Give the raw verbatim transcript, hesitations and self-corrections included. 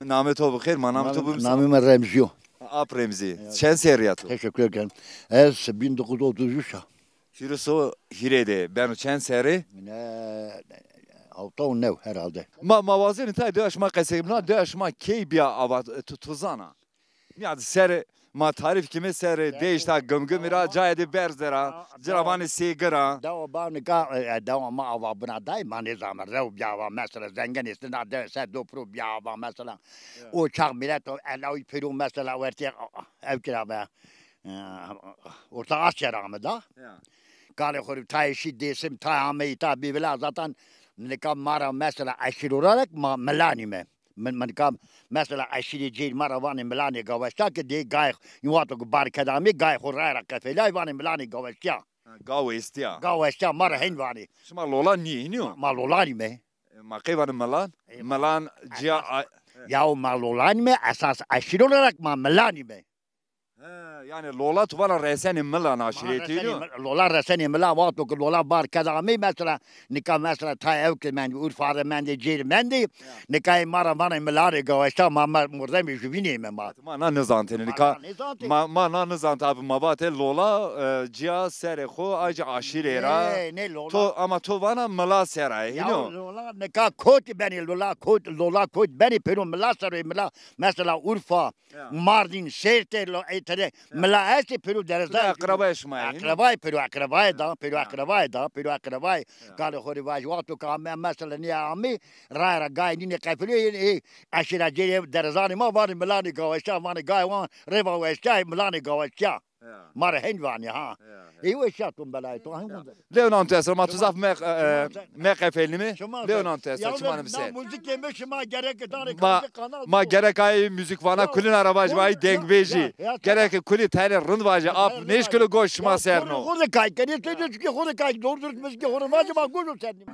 Namê to bi xêr, ma namê to bimîsa. Namê mi Remzî yo. Ap Remzî. Evet. Çend serrî ya to? Teşekkür ederim. Ez bin dokuz yüz otuz üç a. Hîris û hîrê de beno çend serrî? Ne, hewta û new herhalde. Ma, ma wazenî tay dewa şima qesey bina, dewa şima key bîya ava, tu, tu zana. Nîya serê ma tarîf kîme, serê dêşta Gimgimî ra, cayê de berze ra, ci ra vanê Sêgir a. Dewa ba nika, e, dewa ma ava bina day, ma nêzame rew bîya ava mesela, zengin êstê na dewe ser do piro bîya ava mesela. Ya. O çax mîlet o elawî piro mesela wertê, a, a, ew kira be. E, Orta Asya ra ame da. Ya. Kalê xo rê tayê şî Dêsim, tayê ame îta bî vila zaten nika ma ra mesela eşîr olarak ma milanîme. Min, min kam mesela eşîrê cêr ma ra vanê milanê gaweşta ki dê gayê xo, in wexto ki bar keda amê gayê xo raye ra qefelay vanê milanê gaweştiya. Ha, gaw êstiya. Gaweştiya ma ra hên vanê. Şima lolan nîyê hînî yo? Ma, ma lolanî me. E, ma qey vanê milan? E, milan ciya a- Yaw ma lolanî me, esas eşîr olarak ma milanî me. He, yanî lola tu vana resenê milan aşîretî yo? Lola resenê milan, wexto ki lola bar keda amê mesela, nika mesela tayê ew ki mendî, Urfa de mendî, cêr mendî, nika ê ma ra vanê milanê gaweşta, ma, ma mordemê juvînê me ma. Ma na nizantêne nika. Ma na nizantê. Ma, ma na nizantê abi, ma vatê lola, e, ciya serê xo, ayrıca aşîrê ra. Nê, nê lola. To, ama to vana mila sera, e, hîno? Lola nika kotî benê, lola kot, lola kot benê, pêro mila sero, mila, mesela Urfa, Ya. Mardin, Sêrtê, lo, ey tede mila estê, pêro dereza. Pêro eqrebayê şima yê, hînî? Eqrebayê, pêro eqrebayê da, pêro eqrebayê da, pêro eqrebayê. Ya. Kalê xo rê vajî, wexto ke ame, mesela nîya amê, raye ra gayê nînê qefilîyo, ê, ê, eşîra cêrê derezanê ma vanê milanê gaweştiya, vanê gayê wan rê va weştiya, milanê gaweştiya. Ya. Ma rê hên vanê ha. Ya, ya. Ê weşiya to belayê to, hên. Lew nan tu esra, ma tu zaf me, e, meqefelnîme. Lew nan tu esra, çimanê mi ser. Muzîkê mi şima gerek danê. Ma, ma gerek ay muzîk vana kulîna ra vajîme, ay dengbêjî. Gerek kulî tenê rind vajî, ap nêşkilo goş şima ser no. Xo de kay kenê, tu de çike xo de kay, doğru dürüst muzîkê xo de vajî, ma goş o ser nîme.